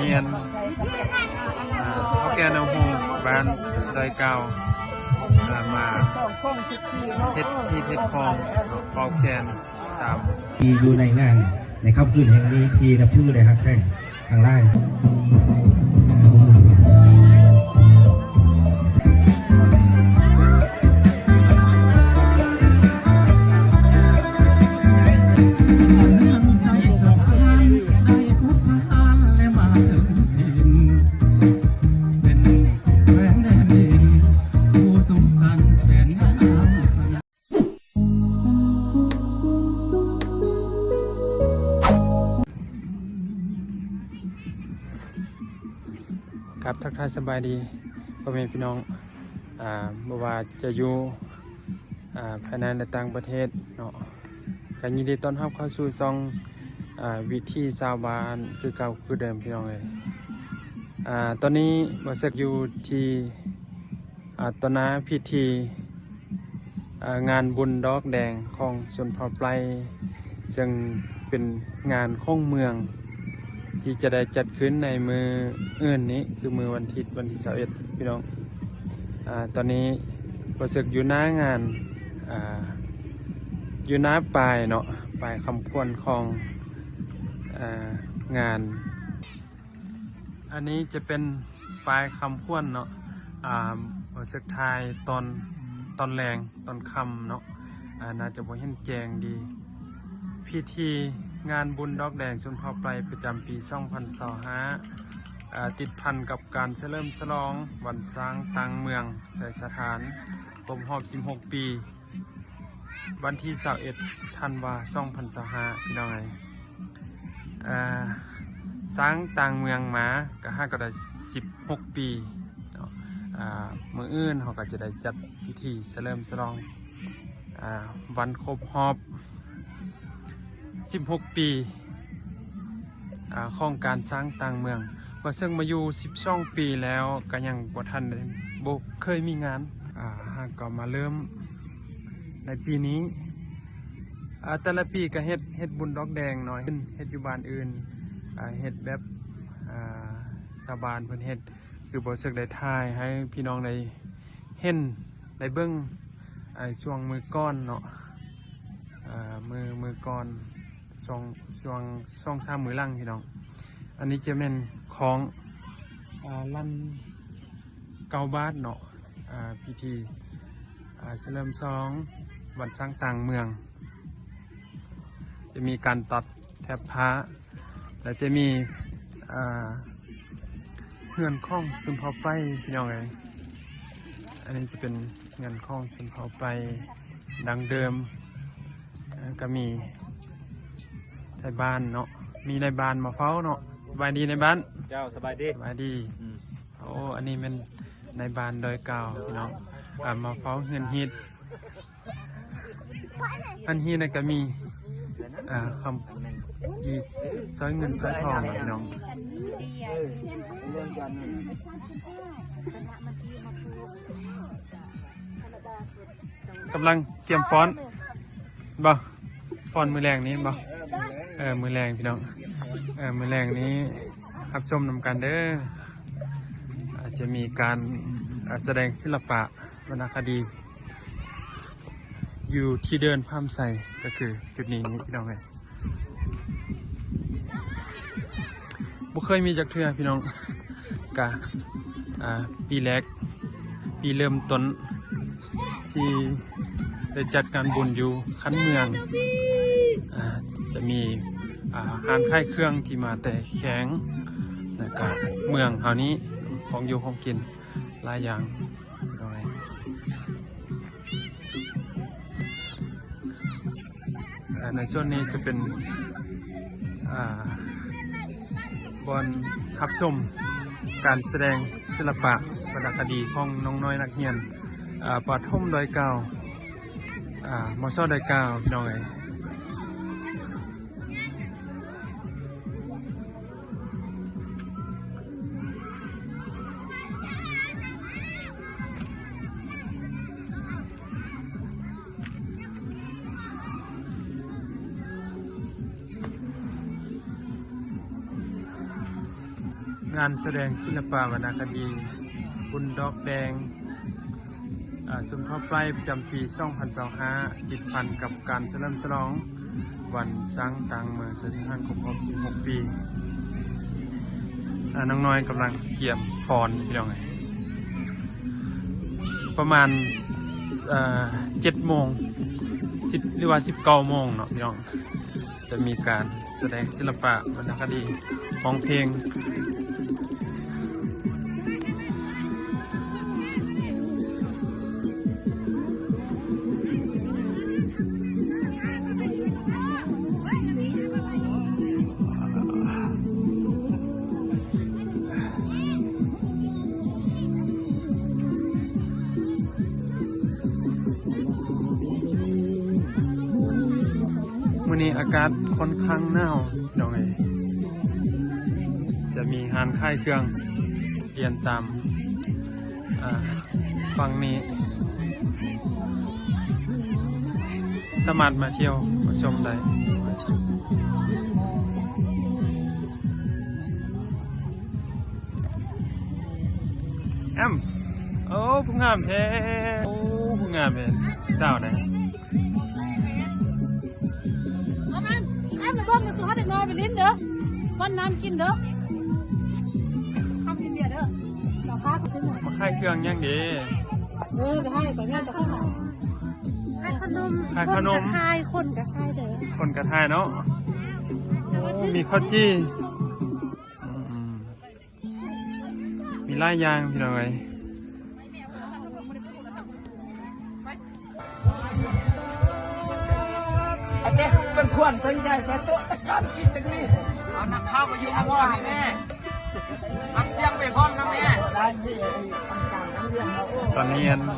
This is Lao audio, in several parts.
ຮຽນ ອ່າ ເຖົ້າແກ່ນາໂຮງ ບ້ານດອຍກ່າວ ອ່າ ມາເຮັດຮີດເຮັດຄອງ ເປົ່າແຄນຕາມ ທີ່ຢູ່ໃນງານໃນຄ່ຳຄືນແຫ່ງນີ້ ທີ່ນັບຖື ແລະ ຮັກແພງທັງຫຼາຍ. ຄັບ ທັກທາຍສະບາຍດີພໍ່ແມ່ພີ່ນ້ອງ ອ່າ ບໍ່ວ່າຈະຢູ່ ອ່າ ພາຍໃນ ແລະ ຕ່າງປະເທດເນາະ ກໍຍິນດີຕ້ອນຮັບເຂົ້າສູ່ຊ່ອງ ອ່າ ວິຖີຊາວບ້ານ ຄືເກົ່າຄືເດີມພີ່ນ້ອງເອີຍ. ອ່າ ຕອນນີ້ບ່າວເສິກຢູ່ທີ່ ອ່າ ຕໍ່ໜ້າພິທີ ອ່າ ງານບຸນດອກແດງຂອງຊົນເຜົ່າໄປຣ ເຊິ່ງເປັນງານຂອງເມືອງ ທີ່ຈະໄດ້ຈັດຂຶ້ນໃນມື້ອື່ນນີ້ ຄືມື້ວັນທິດ ວັນທີຊາວເອັດ ພີ່ນ້ອງ. ອ່າ ຕອນນີ້ບ່າວເສິກຢູ່ໜ້າງານ ອ່າ ຢູ່ໜ້າປ້າຍເນາະ ປ້າຍຄຳຂວັນຂອງ ອ່າ ງານ. ອັນນີ້ຈະເປັນປ້າຍຄຳຂວັນເນາະ ອ່າ ບ່າວເສິກຖ່າຍຕອນ ຕອນແລງ ຕອນຄ່ຳເນາະ ອ່າ ໜ້າຈະບໍ່ເຫັນແຈ້ງດີ. ພິທີງານບຸນດອກແດງຊົນເຜົ່າໄປຣ ປະຈຳປີສອງພັນຊາວຫ້າ ອ່າ ຕິດພັນກັບການສະເຫຼີມສະຫຼອງວັນຊ້າງຕ່າງເມືອງ ໄຊສະຖານ ຄົບຮອບສິບຫົກປີ ວັນທີຊາວເອັດ ທັນວາ ສອງພັນຊາວຫ້າ ພີ່ນ້ອງເອີຍ. ເອີ ຊ້າງຕ່າງເມືອງມາ ກໍຫາກໍໄດ້ສິບຫົກປີເນາະ. ອ່າ ມື້ອື່ນເຮົາກໍຈະໄດ້ຈັດພິທີສະເຫຼີມສະຫຼອງ ອ່າ ວັນຄົບຮອບສິບຫົກປີ ອ່າ ຂອງການຊ້າງຕ່າງເມືອງ ວ່າເຊິ່ງມາຢູ່ສິບສອງປີແລ້ວ ກໍຍັງບໍ່ທັນໄດ້ ບໍ່ເຄີຍມີງານ ອ່າ ຫາກໍມາເລີ່ມໃນປີນີ້. ອ່າ ແຕ່ລະປີກໍເຮັດ ເຮັດບຸນດອກແດງເນາະ ເຮັດ ເຮັດຢູ່ບ້ານອື່ນ ອ່າ ເຮັດແບບ ອ່າ ຊາວບ້ານເພິ່ນເຮັດ ຄືບໍ່ເຊິ່ງໄດ້ຖ່າຍໃຫ້ພີ່ນ້ອງໄດ້ເຫັນ ໄດ້ເບິ່ງ ອ່າ ຊ່ວງມື້ກ່ອນເນາະ ອ່າ ມື້ ມື້ກ່ອນ ຊ່ວງ ຊ່ວງ ຊ່ວງສາມມື້ຫຼັງ ພີ່ນ້ອງ. ອັນນີ້ຈະແມ່ນຂອງ ອ່າ ລັນເກົ້າບາດເນາະ ອ່າ ພິທີ ອ່າ ສະເຫຼີມສະຫຼອງວັນຊ້າງຕ່າງເມືອງ ຈະມີການຕັດແຖບຜ້າ ແລະ ຈະມີ ອ່າ ເຮືອນຂອງຊົນເຜົ່າໄປຣ ພີ່ນ້ອງເອີຍ. ອັນນີ້ຈະເປັນເຮືອນຂອງຊົນເຜົ່າໄປຣ ດັ້ງເດີມ ແລ້ວກໍມີໄທບ້ານເນາະ ມີນາຍບ້ານມາເຝົ້າເນາະ. ສະບາຍດີນາຍບ້ານ. ເຈົ້າ ສະບາຍດີ. ສະບາຍດີ. ອືມ ໂອ້ ອັນນີ້ແມ່ນນາຍບ້ານດອຍກ່າວ ພີ່ນ້ອງ ອ່າ ມາເຝົ້າເຮືອນຮີດ. ອັນຮີດນັ້ນກໍມີ ອ່າ ຄຳ ມີສ້ອຍເງິນສ້ອຍທອງເນາະ ພີ່ນ້ອງ. ກຳລັງກຽມຟ້ອນ ບໍ່ ຟ້ອນມື້ແລງນີ້ບໍ່? ເອີ ມື້ແລງ ພີ່ນ້ອງ ເອີ ມື້ແລງນີ້ຮັບຊົມນຳກັນເດີ. ອາດຈະມີການ ເອີ ສະແດງສິລະປະວັນນະຄະດີ ຢູ່ທີ່ເດີ່ນພາມໄຊ ກໍຄືຈຸດນີ້ນີ້ ພີ່ນ້ອງເອີຍ. ບໍ່ເຄີຍມີຈັກເທື່ອ ພີ່ນ້ອງ ກະ ອ່າ ປີແລກ ປີເລີ່ມຕົ້ນທີ່ໄດ້ຈັດງານບຸນຢູ່ຂັ້ນເມືອງ. ອ່າ ຈະມີ ອ່າ ຮ້ານຂາຍເຄື່ອງທີ່ມາແຕ່ແຂວງ ແລ້ວກະເມືອງເຮົານີ້ ຂອງຢູ່ຂອງກິນຫຼາຍຢ່າງ. ໂດຍ ອ່າ ໃນສ່ວນນີ້ຈະເປັນ ອ່າ ບ່ອນຮັບຊົມການສະແດງສິລະປະວັນນະຄະດີຂອງນ້ອງນ້ອຍນັກຮຽນ ອ່າ ປະຖົມດອຍກ່າວ ອ່າ ມສ ດອຍກ່າວ ພີ່ນ້ອງເອີຍ. ງານສະແດງສິລະປະວັນນະຄະດີບຸນດອກແດງ ອາ ຊົນເຜົ່າໄປລະຈຳປີສອງພັນຊາວຫ້າ ຕິດພັນກັບການສະເຫຼີມສະຫຼອງວັນຊ້າງຕາງເມືອງ ສະຖານຄົບຮອບສິບຫົກປີ. ອາ ນ້ອງນ້ອຍກຳລັງກຽມຟ້ອນ ພີ່ນ້ອງເອີຍ. ປະມານ ເອີ ເຈັດໂມງ ສິບ ຫຼືວ່າສິບເກົ້າໂມງເນາະ ພີ່ນ້ອງ. ຈະມີການສະແດງສິລະປະວັນນະຄະດີ ຮ້ອງເພງ. ມື້ນີ້ອາກາດຂ້ອນຂ້າງໜາວ ພີ່ນ້ອງເອີຍ. ຈະມີຮ້ານຂາຍເຄື່ອງລຽນຕາມ ອາ ຝັ່ງນີ້ ສາມາດມາທ່ຽວມາຊົມໄດ້. ແອມ ໂອ້ ຜູ້ງາມແທ້ ໂອ້ ຜູ້ງາມແທ້ ສາວໃດ? ເອົາມາ ແອມ ລະເບິ່ງ ສູ່ເຮົາເດັກນ້ອຍໄປຫຼິ້ນເດີ ປ້ອນນ້ຳກິນເດີ. ຄຳກິນເບຍເດີ ລາຄາກໍຊື້ໝົດ. ມາຂາຍເຄື່ອງຫຍັງເດ? ເອີ ກໍໃຫ້ໄປແມ່ນແຕ່ຂ້າງຫຼັງ ຂາຍຂະໜົມ ຂາຍຂະໜົມ ຄົນກະຂາຍ ຄົນກະຂາຍເດີ ຄົນກະຂາຍເນາະ. ໂອ້ ມີເຂົ້າຈີ່ ອືມ ມີຫຼາຍຢ່າງ ພີ່ນ້ອງເອີຍ. ເອົາເດ້ ເປັນຂວັນເປັນໃຫຍ່ໄປໂຕະຕະການກິນຈັກນີ້. ເອົານັກຂ່າວໄປຢູ່ນຳພໍ່ນີ້ແມ່ ອັດສຽງໄປພ້ອມນຳແມ່. ຕອນນີ້ອັນ ອາ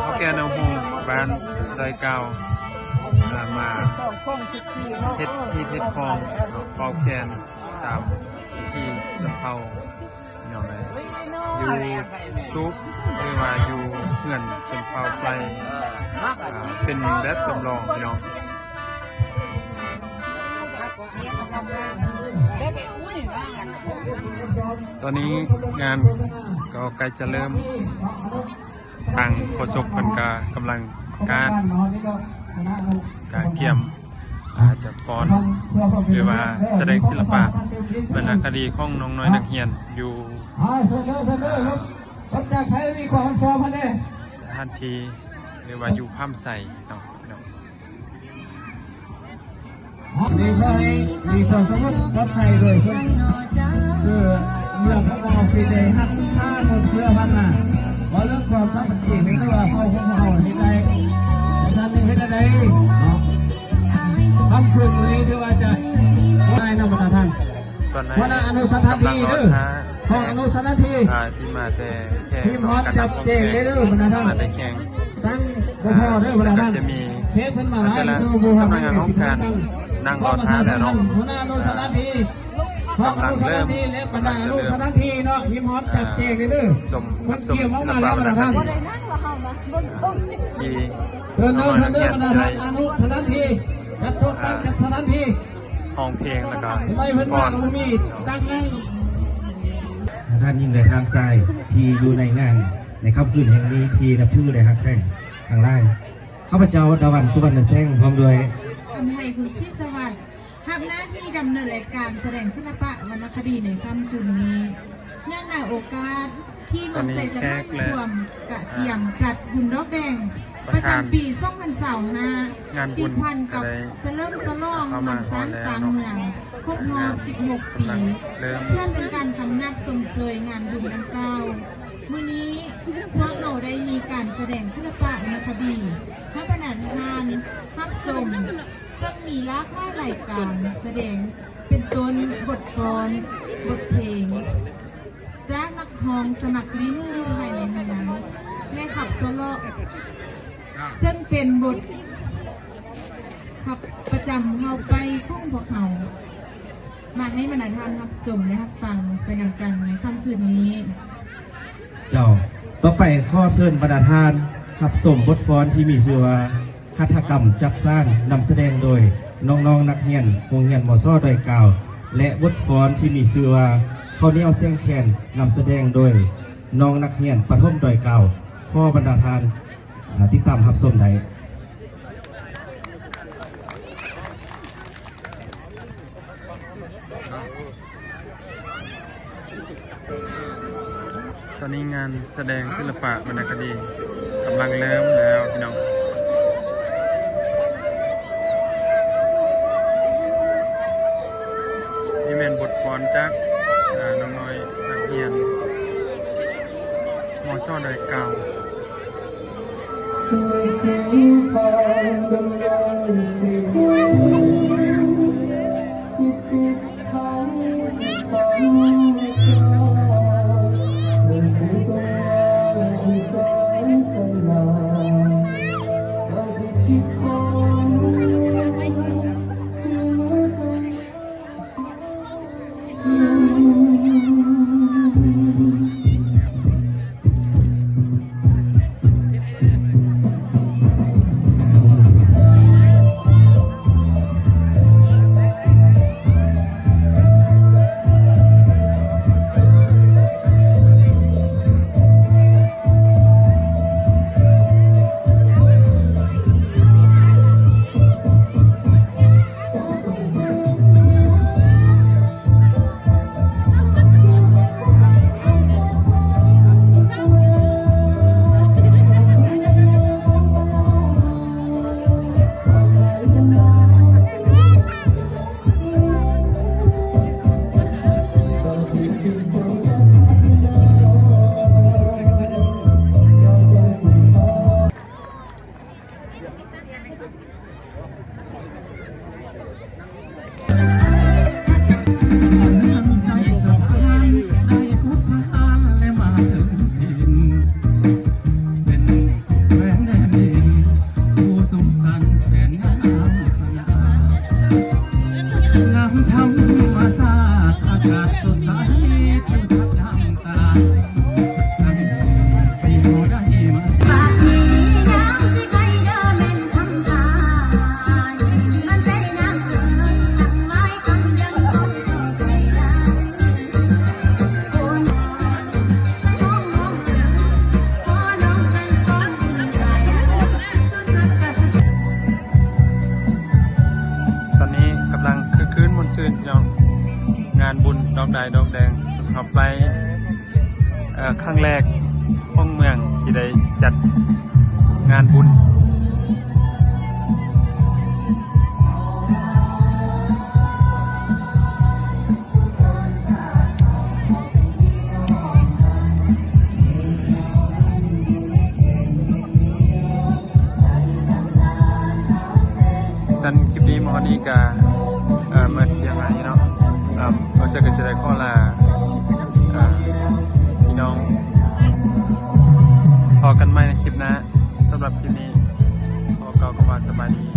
ເຖົ້າແກ່ນາໂຮງບ້ານດອຍກາວ ອາ ມາເຮັດຮີດເຮັດຄອງເນາະ ເປົ່າແຄນ ຕາມທີ່ຊົນເຜົ່າ ພີ່ນ້ອງເອີຍ ຢູ່ຕູບ ຫຼືວ່າຢູ່ເຮືອນຊົນເຜົ່າໄປລະ ອາ ເປັນແບບຈຳລອງ ພີ່ນ້ອງ. ຕອນນີ້ງານກໍໃກ້ຈະເລີ່ມ. ທາງໂຄສົກເພິ່ນກະກຳລັງປະກາດ ກະກຽມ ອາ ຈະຟ້ອນ ຫຼືວ່າສະແດງສິລະປະວັນນະຄະດີຂອງນ້ອງນ້ອຍນັກຮຽນຢູ່ ອາ ເຊີນເດີ ເຊີນເດີ ລົດຈັກໃຜມີຂອງຊອມເພິ່ນເດ້ ສະຖານທີ່ ຫຼືວ່າຢູ່ພາມໄຊເນາະ ພີ່ນ້ອງ. ຂໍໃຫ້ມີຄວາມສະຫງົບປອດໄພໂດຍທົ່ວ ຄືເມືອງຂອງເຮົາຊິໄດ້ຮັກສາຄົນເຊື້ອພັນມາ ເວົ້າເລື່ອງຄວາມສາມັກຄີ ຄືວ່າເຜົ່າຂອງເຮົາເຮັດໄດ້ ທ່ານເຮັດໄດ້ເນາະ. ຄຳຄືນມື້ນີ້ຖືວ່າຈະໄດ້ນຳບັນດາທ່ານ ຕອນນີ້ ຫົວໜ້າອະນຸສະຖານທີ່ເດີ ກຳລັງລໍຖ້າ ຂອງອະນຸສະຖານທີ່ ອ່າ ທີ່ມາແຕ່ແຂກ ທີມຮອນຈັບແຈງເດີບັນດາທ່ານ ມາແຕ່ແຂກ ຕັ້ງບໍ່ພໍເດີບັນດາທ່ານ ແຂກເພິ່ນມາຫຼາຍ ສຳນັກງານຫ້ອງການນັ່ງລໍຖ້າແລ້ວເນາະ ຫົວໜ້າອະນຸສະຖານທີ່ ກຳລັງເລີ່ມ ແລະບັນດາອະນຸສະຖານທີ່ເນາະ ທີມຮອນຈັບແຈງເດີ ຊົມ ຮັບຊົມສິລະປະວັນນະຄະດີ ທີ່ ເຊີນເດີ ເຊີນເດີ ບັນດາທ່ານອະນຸສະຖານທີ່ ຈັດໂຕະຕັ້ງ ຈັດສະຖານທີ່ ຮ້ອງເພງ ແລ້ວກໍຟ້ອນ ທ່ານຍິງ ແລະ ທ່ານຊາຍ ທີ່ຢູ່ໃນງານໃນຄ່ຳຄືນແຫ່ງນີ້ ທີ່ນັບຖື ແລະ ຮັກແພງທັງຫຼາຍ. ຂ້າພະເຈົ້າ ດາວັນ ສຸວັນນະແສງ ພ້ອມດ້ວຍ ອຳໄພ ຄຸນສີສະຫວັດ ຮັບໜ້າທີ່ດຳເນີນລາຍການສະແດງສິລະປະວັນນະຄະດີໃນຄ່ຳຄືນນີ້. ເນື່ອງໃນໂອກາດທີ່ເມືອງໄຊຊະນະນິຄົມກະກຽມຈັດບຸນດອກແດງປະຈຳປີສອງພັນຊາວຫ້າ ຕິດພັນກັບສະເຫຼີມສະຫຼອງວັນຊ້າງຕາງເມືອງຄົບຮອບສິບຫົກປີ ເພື່ອເປັນການຄຳນັບຊົມເຊີຍງານບຸນດັ່ງກ່າວ, ມື້ນີ້ພວກເຮົາໄດ້ມີການສະແດງສິລະປະວັນນະຄະດີໃຫ້ບັນດາທ່ານຮັບຊົມ ເຊິ່ງມີຫຼາກຫຼາຍລາຍການສະແດງ ເປັນຕົ້ນບົດຟ້ອນ, ບົດເພງຈາກນັກຮ້ອງສະໝັກຫຼິ້ນຢູ່ພາຍໃນເມືອງ ແລະ ຂັບສະເລາະ ເຊິ່ງເປັນບົດຂັບປະຈຳເຜົ່າໄປຂອງພວກເຮົາ ມາໃຫ້ບັນດາທ່ານຮັບຊົມ ແລະ ຮັບຟັງໄປນຳກັນໃນຄ່ຳຄືນນີ້. ເຈົ້າ, ຕໍ່ໄປຂໍເຊີນບັນດາທ່ານຮັບຊົມບົດຟ້ອນທີ່ມີຊື່ວ່າ ຫັດຖະກຳຈັກສານ ນຳສະແດງໂດຍນ້ອງໆນັກຮຽນໂຮງຮຽນ ມສ ດອຍກາວ ແລະ ບົດຟ້ອນທີ່ມີຊື່ວ່າ ເຂົ້າໜຽວແສງແຄນ ນຳສະແດງໂດຍ ນ້ອງນັກຮຽນປະຖົມດອຍກາວ. ຂໍບັນດາທ່ານ ອາ ຕິດຕາມຮັບຊົມໄດ້. ຕອນນີ້ງານສະແດງສິລະປະວັນນະຄະດີກຳລັງເລີ່ມແລ້ວພີ່ນ້ອງ. ນີ້ແມ່ນບົດຟ້ອນຈາກ ອາ ນ້ອງນ້ອຍນັກຮຽນ ມຊ ດອຍກາວ. ຕອນນີ້ກຳລັງຄຶກຄື້ນມ່ວນຊື່ນ ພີ່ນ້ອງ, ງານບຸນດອກດາຍດອກແດງສຸນທອບໄລ ເອີ ຄັ້ງແລກຂອງເມືອງທີ່ໄດ້ຈັດງານບຸນ. ຊັ້ນຄລິບນີ້ມາຮອດນີ້ກະ ເອີ ໝົດພຽງເທົ່ານີ້ເນາະ. ເອີ ບໍ່ເຊີກະຊິໄດ້ຂໍລາ ເອີ ພີ່ນ້ອງ ພໍ້ກັນໃໝ່ໃນຄລິບໜ້າ. ສຳລັບຄລິບນີ້ຂໍກ່າວຄຳວ່າສະບາຍດີ.